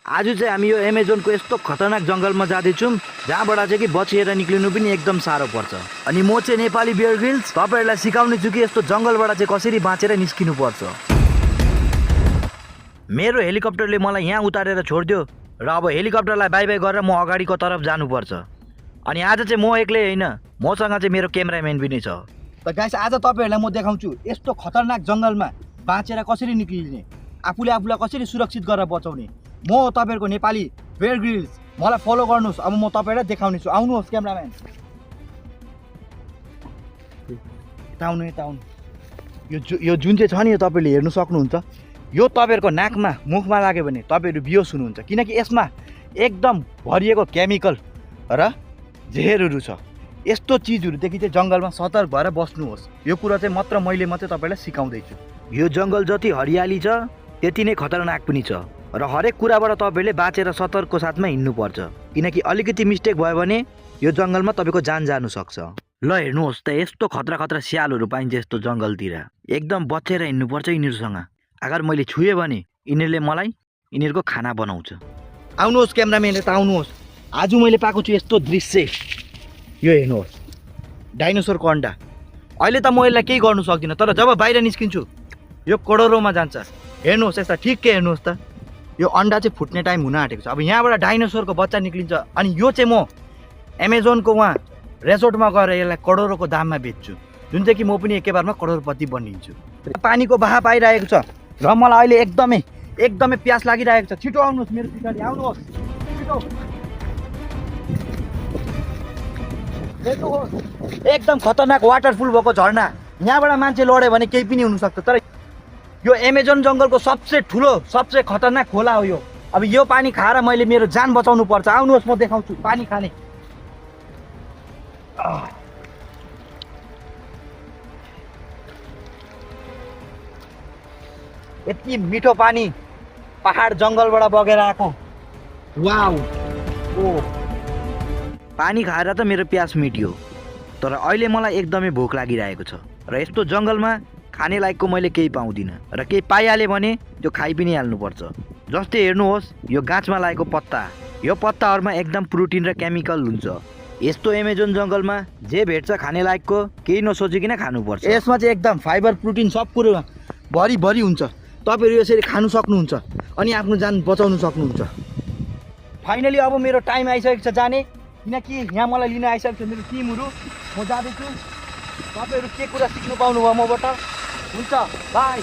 आज चाहिँ हामी यो एमेजोनको यस्तो खतरनाक जङ्गलमा जाँदैछौँ जहाँबाट चाहिँ कि बचेर निक्लिनु पनि एकदम साह्रो पर्छ। अनि म चाहिँ नेपाली बियर ग्रिल्स तपाईँहरूलाई सिकाउने छु कि यस्तो जङ्गलबाट चाहिँ कसरी बाँचेर निस्किनु पर्छ। मेरो हेलिकप्टरले मलाई यहाँ उतारेर छोड्दियो र अब हेलिकप्टरलाई बाई बाई गरेर म अगाडिको तर्फ जानुपर्छ। अनि आज चाहिँ म एक्लै होइन, मसँग चाहिँ मेरो क्यामेराम्यान पनि छ। त गाइस आज तपाईँहरूलाई म देखाउँछु यस्तो खतरनाक जङ्गलमा बाँचेर कसरी निक्लिने, आफूले आफूलाई कसरी सुरक्षित गरेर बचाउने। म तपाईँहरूको नेपाली बियर ग्रिल्स, मलाई फलो गर्नुहोस्। अब म तपाईँलाई देखाउने छु। आउनुहोस् क्यामेराम्यान, यता आउनु यता आउनु। यो जुन चाहिँ छ नि यो तपाईँले हेर्नु सक्नुहुन्छ। यो तपाईँहरूको नाकमा मुखमा लाग्यो भने तपाईँहरू बियोस हुनुहुन्छ, किनकि यसमा एकदम भरिएको केमिकल र जहरहरू छ। यस्तो चिजहरूदेखि चाहिँ जङ्गलमा सतर्क भएर बस्नुहोस्। यो कुरा चाहिँ मैले मात्रै तपाईँलाई सिकाउँदैछु। यो जङ्गल जति हरियाली छ त्यति नै खतरनाक पनि छ र हरेक कुराबाट तपाईँले बाँचेर सतर्कको साथमा हिँड्नुपर्छ, किनकि अलिकति मिस्टेक भयो भने यो जङ्गलमा तपाईँको जान जानु सक्छ। ल हेर्नुहोस् त, यस्तो खतरा खतरा स्यालहरू पाइन्छ यस्तो जङ्गलतिर। एकदम बचेर हिँड्नुपर्छ यिनीहरूसँग। अगर मैले छुएँ भने यिनीहरूले मलाई यिनीहरूको खाना बनाउँछ। आउनुहोस् क्यामेराम्यान, यता आउनुहोस्। आज मैले पाएको छु यस्तो दृश्य। यो हेर्नुहोस्, डाइनोसरको अन्डा। अहिले त म यसलाई केही गर्नु सक्दिनँ, तर जब बाहिर निस्किन्छु यो करोडौँमा जान्छ। हेर्नुहोस् यस्ता ठिक्कै हेर्नुहोस् त, यो अन्डा चाहिँ फुट्ने टाइम हुन आँटेको छ। अब यहाँबाट डाइनोसरको बच्चा निक्लिन्छ अनि यो चाहिँ म एमेजोनको वहाँ रेसोर्टमा गएर यसलाई करोडौँको दाममा बेच्छु, जुन चाहिँ कि म पनि एकैबारमा करोडपति बनिन्छु। पानीको बहा पाइरहेको छ र मलाई अहिले एकदमै प्यास लागिरहेको छ। छिटो आउनुहोस् मेरो पछाडि, आउनुहोस् छिटो। एकदम खतरनाक वाटरफुल भएको झरना। यहाँबाट मान्छे लड्यो भने केही पनि हुनसक्छ, तर यो एमेजोन जङ्गलको सबसे ठुलो सबसे खतरनाक खोला हो यो। अब यो पानी खाएर मैले मेरो जान बचाउनु पर्छ। आउनुहोस् म देखाउँछु पानी खाने। यति मिठो पानी पहाड जङ्गलबाट बगेर आएको। वाउ, ओ पानी खाएर त मेरो प्यास मिट्यो, तर अहिले मलाई एकदमै भोक लागिरहेको छ र यस्तो जङ्गलमा खाने लायकको मैले केही पाउँदिनँ र केही पाइहालेँ भने त्यो खाइ पनि हाल्नुपर्छ। जस्तै हेर्नुहोस् यो गाछमा लागेको पत्ता, यो पत्ताहरूमा एकदम प्रोटिन र केमिकल हुन्छ। यस्तो एमेजोन जङ्गलमा जे भेट्छ खाने लायकको केही नसोचिकन खानुपर्छ। यसमा चाहिँ एकदम फाइबर प्रोटिन सब कुरो भरि हुन्छ। तपाईँहरू यसरी खानु सक्नुहुन्छ अनि आफ्नो जान बचाउनु सक्नुहुन्छ। फाइनली अब मेरो टाइम आइसकेको छ जाने, किनकि यहाँ मलाई लिन आइसकेको छ मेरो टिमहरू। म जाँदैछु। तपाईँहरू के कुरा सिक्नु पाउनुभयो मबाट? हुन्छ, बाई।